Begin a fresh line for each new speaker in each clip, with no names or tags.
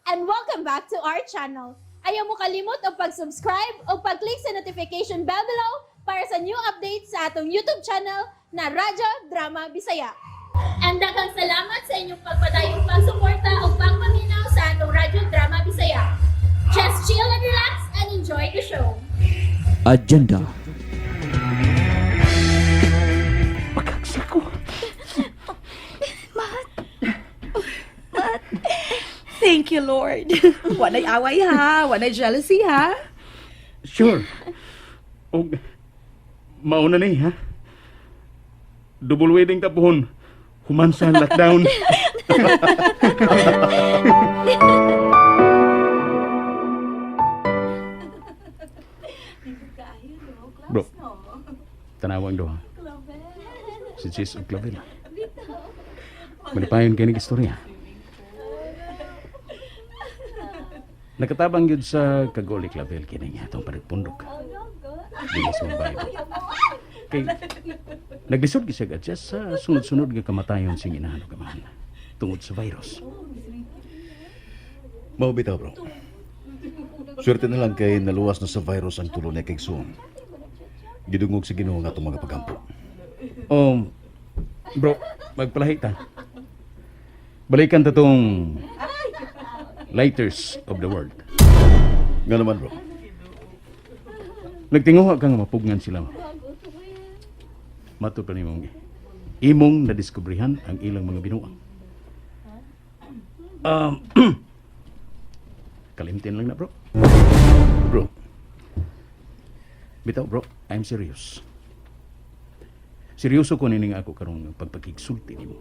And welcome back to our channel. Ayaw mo kalimot og pag-subscribe o pag-click sa notification bell below para sa new updates sa atong YouTube channel na Radyo Drama Bisaya. And daghang salamat sa inyong pagpadayong pagsuporta o pagpaminaw sa atong Radyo Drama Bisaya. Just chill and relax and enjoy the show.
Agenda.
Pagkaksa ko.
Thank you, Lord. Walay away ha. Walay jealousy ha.
Sure. Og mauna ni ha. Double wedding ta pohon. Human sa lockdown. Bro. Tanawang duha. Si Jess ug Clavel. Malipayon kay ning istorya. Nakatabang yun sa Kagoli Clavel kini nga atong panagpundok. Dili sa mong bro. Kay naglisod gyud siya adjust sa sunod-sunod nga kamatayon sing inahan ug amahan tungod sa virus.
Mao bitaw, bro. Swerte na lang kay naluwas na sa virus ang tulo niya kay Suon. Gidungog sa Ginoo nga atong mga pagampo.
Bro, magpalahi ta. Balikan ta tong Lighters of the World.
Nga naman, bro.
Nagtinguha ka nga mapugnan sila. Mato pa nimong imong nadiskubrehan ang ilang mga binuang. Kalimtin lang na, bro.
Bro,
Bitaw, bro, I'm serious. Seryoso ko nining ako karong pagpakigsulti nimo.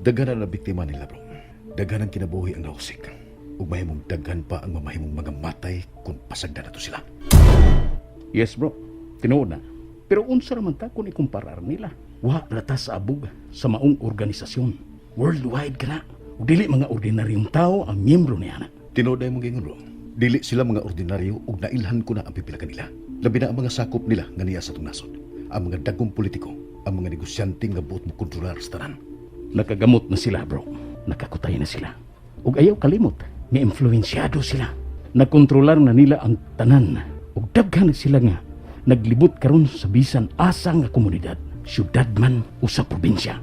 Daghan na biktima nila, bro. Daghan ang kinabuhi ang nausik. Ug mahimong daghan pa ang mamahimong mga matay kung pasagdan nato sila.
Yes, bro. Tinuod na. Pero unsa ra man ta kung ikumparar nila? Wa ra ta sa abog sa maong organisasyon. Worldwide ka na. Ug dili mga ordinaryong tao ang miyembro niya na.
Tinuod na imong giingon, bro. Dili sila mga ordinaryo ug nailhan ko na ang pipila kanila. Labi na ang mga sakop nila nga niya sa atong nasod. Ang mga dagkong politiko, ang mga negosyante nga buot mo kontrolar sa tanan.
Nakagamot na sila, bro. Nakakutay na sila. Ug ayaw kalimot, nga influensyado sila. Nakontrolar na nila ang tanan. Ug daghan na sila nga naglibot karon sa bisan asa nga komunidad, syudad man o sa probinsya.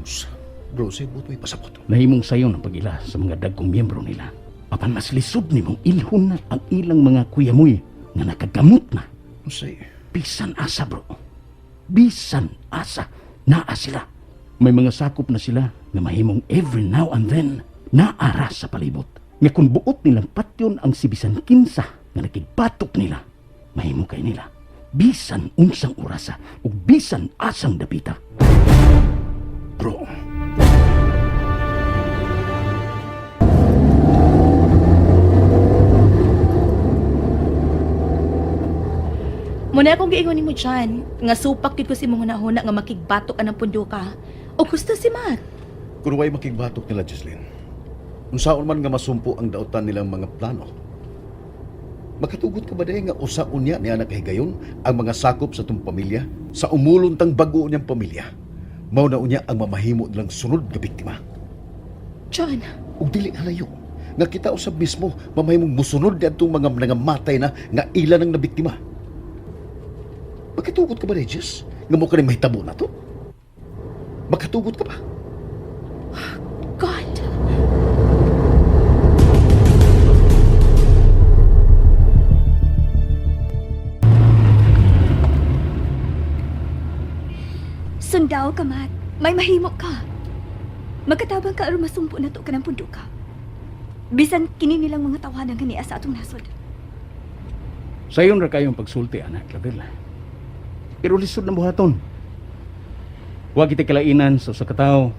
Usa. Bro, say buot mo'y pasabot.
Nahimong sayon ang pag-ila sa mga dagkong miyembro nila. Apan mas lisod nimong ilhon na ang ilang mga kuyamoy nga nakagamot na.
Unsay?
Bisan asa, bro. Bisan asa. Naa sila. May mga sakop na sila nga mahimong every now and then naara sa palibot. Nga kung buot nilang patyon ang si bisan kinsa nga nakigbatok nila, mahimo kay nila. Bisan unsang orasa ug bisan asang dapita.
Bro,
Muna akong giingon nimo dyan, nga supak gid ko si mong hunahuna nga makigbatok anang punduka. O gusto si Matt.
Kung way makigbatok nila, Jocelyn, unsaon man nga masumpo ang dautan nilang mga plano. Makatugot ka ba dahil nga usaon niya ni anak kahigayon ang mga sakop sa tong pamilya, sa umuluntang bago niyang pamilya? Mao na unya ang mamahimo nilang sunod nga biktima.
John,
Ug dili halayo nga kita usab mismo mamahimong musunod niadtong mga nangamatay na nga ila nang nabiktima. Makatugot ka ba, Regis? Nga mo ka rin mahitabo na to? Makatugot ka ba?
God.
Sundaw ka, Matt. May mahimo ka. Magkatabang ka aron masumpo na to ka ng punduka. Bisan kini nilang mga tawanan nga niya sa atong nasod.
Sayon ra kayong pagsulti, anak, Clavel. Pero lisod na buhaton. Huwag kita kalainan sa usa ka tawo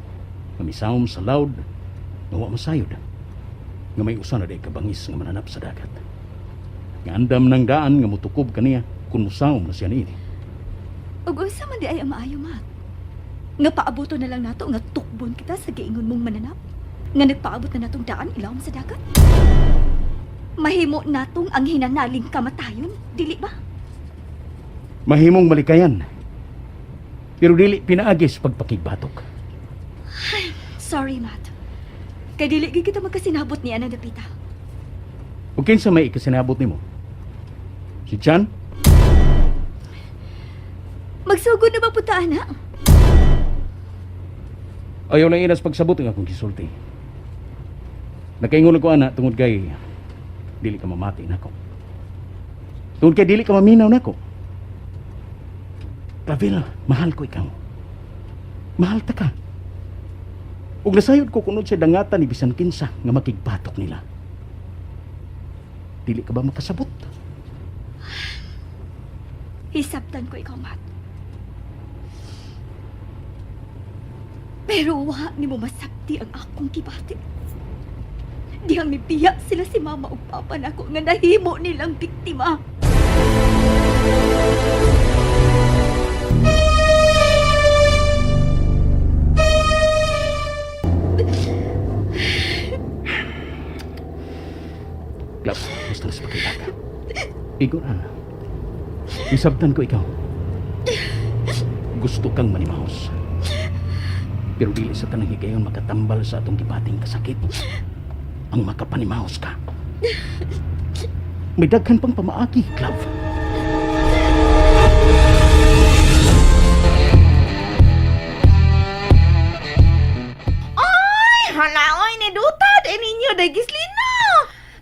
nga misawom sa loud nga wa masayod. Nga may usa na day kabangis nga mananap sa dagat. Nga andam ng daan nga mutukob kaniya kung musawom na siya niini.
Ug unsa man di ay ang maayo, Matt? Nga paaboto na lang nato nga tukbon kita sa giingon mong mananap. Nga nagpaabot na natong daan ilawom sa dagat. Mahimo natong ang hinanaling kamatayon, dili ba?
Mahimong malikayan. Pero dili pinaagi sa pagpakigbatok.
Sorry, Matt. Kay dili gyud kita magkasinabot ni Ana dapita.
O kinsa may ikasinabot nimo? Si Chan?
Magsugod na ba punta, ana?
Ayaw lang inas pagsabot ang akong gisulti. Nakaingon ko ana tungod kay dili ka mamati nako. Tungod kay dili ka maminaw nako. Clavel, mahal ko ikaw. Mahal ta ka. Ug nasayod ko kunod sa dangatan ni bisan kinsa nga makigbatok nila. Dili ka ba makasabot?
Hisabtan ko ikaw, Matt. Pero wa ni mo masabti ang akong gibati. Dihang mibiya sila si mama ug papa nako nga nahimo nilang biktima.
Clap, basta na sa pakilaka. Igor, ana. Isabtan ko ikaw. Gusto kang manimahos. Pero dili sa tanang higayon makatambal sa atong gibating kasakit. Ang makapanimahos ka. May daghan pang pamaagi, Clav.
Ay, hala, oy, ni Dutad, eh ninyo, day gislino.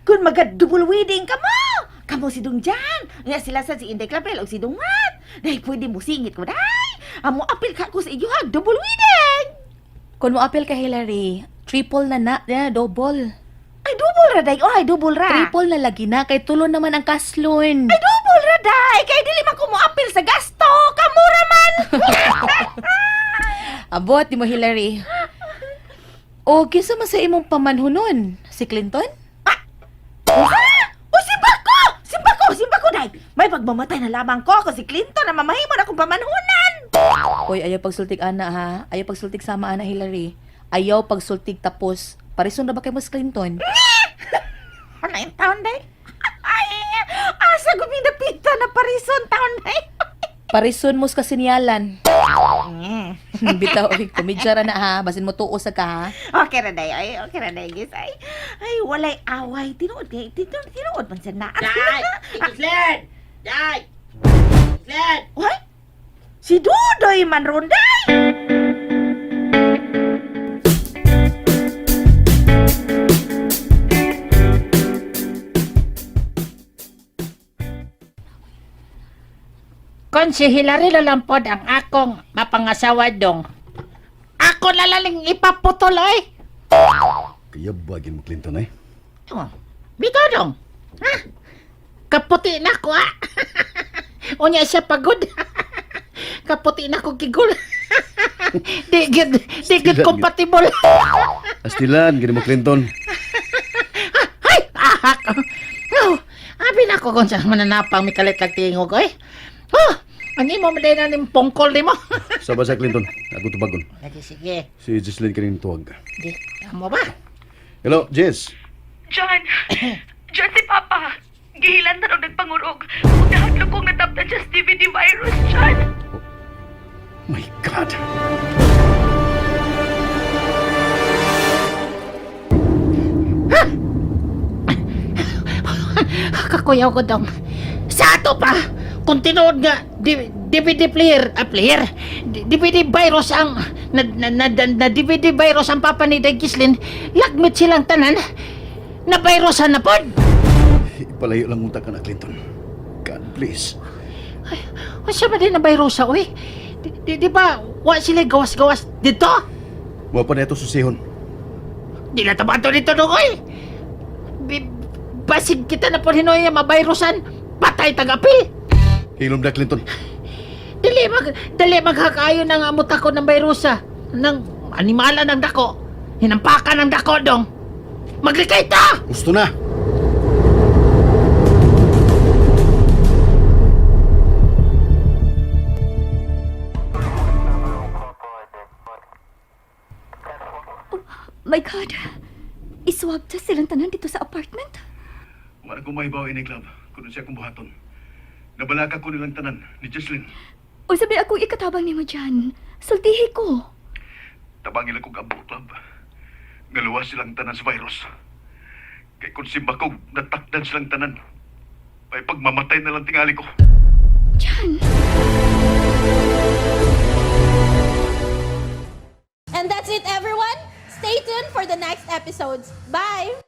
Kung maga-double wedding ka mo, kamo si Dung Jan, nga sila sa si Inday Clavel o si Dung Mat. Day, pwede mo singit ko, day. Amo apil ka ko sa inyo ha, double wedding.
Kung mo apel ka Hillary, triple na na, na double.
Ay, double ra, day. Oh, ay, double ra.
Triple na lagi na kay tulo naman ang kaslon.
Ay, double ra, day. Kay dili man ko mo apil sa gasto. Kamura man.
Abot di mo Hillary. O kinsa man sa imong pamanhunon? Si Clinton?
Ah! O, si Bako! Si Bako! Si Bako, day! May pagmamatay na lamang ko ako si Clinton na mamahimo na akong pamanhunan.
Oy, ayaw pagsultig ana ha. Ayaw pagsultig sama ana Hillary. Ayaw pagsultig tapos. Parison na ba kay mo si Clinton?
Ano yung taon, day? Ay, asa gumidapita na parison taon, day?
Parison mo sa kasinyalan. Bitaw, oy, komedya ra na ha. Basin mo tuo sa ka ha.
Okay ra, day. Ay, okay ra, day, guys. Ay, ay, walay away. Tinuod, kay, tinuod, tinuod man siya na.
Day! Gislen! Day! Gislen!
Ay, si Dudoy man ron, day!
Kon si Hilary lalampod ang akong mapangasawa dong. Ako lalaling ipaputol oy.
Kaya bagin mo, Clinton, eh.
Oh, bitaw dong. Ha? Kaputi na ko ah. Unya siya pagod. Kaputi na ko gigol. Di gid di gid compatible.
Astilan, gini mo, Clinton.
Ay, ahak. Oh, abi na ko kung sa mananapang may kalit lang tingog oy. Oh, ang imo man na ning pongkol nimo.
Saba sa Clinton, ako tubagon.
Lagi sige.
Si Jocelyn kanin tuwag.
Di, amo ba?
Hello, Jess.
John! John si Papa! Gihilan na nagpangurog. Ug nahadlok kong nataptan siya sa DVD virus, John!
My God!
Kakuyaw ko dong. Sa ato pa, kung tinuod nga DVD player, ah, player, DVD virus ang, na, na, na, na, na DVD virus ang papa ni Day Gislin, lagmit silang tanan, na virusan na pod.
Ipalayo lang unta ka na, Clinton. God, please.
Ay, o siya ba din na virusa, uy? Di ba, wa sila gawas-gawas dito?
Wa pa na ito susihon.
Di na tabato dito dong, uy. Basig kita na po hinoy mabirusan, patay tagapil.
Hilom na, Clinton.
Dili maghakayo ng amot ako ng virusa ng animala ng dako. Hinampakan ng dako dong. Maglikay ta!
Gusto na!
My God! Iswab ta silang tanan dito sa apartment.
Wala ko mahibaw ini club. Kuno siya akong buhaton. Nabalaka ko nilang tanan ni Jocelyn.
O sabi akong ikatabang nimo dyan. Sultihi ko.
Tabangin lang kong abo club. Nga luwas silang tanan sa virus. Kay kung simbakog, natakdan silang tanan. May pagmamatay na lang tingali ko.
Jan!
And that's it, everyone. Stay tuned for the next episodes. Bye!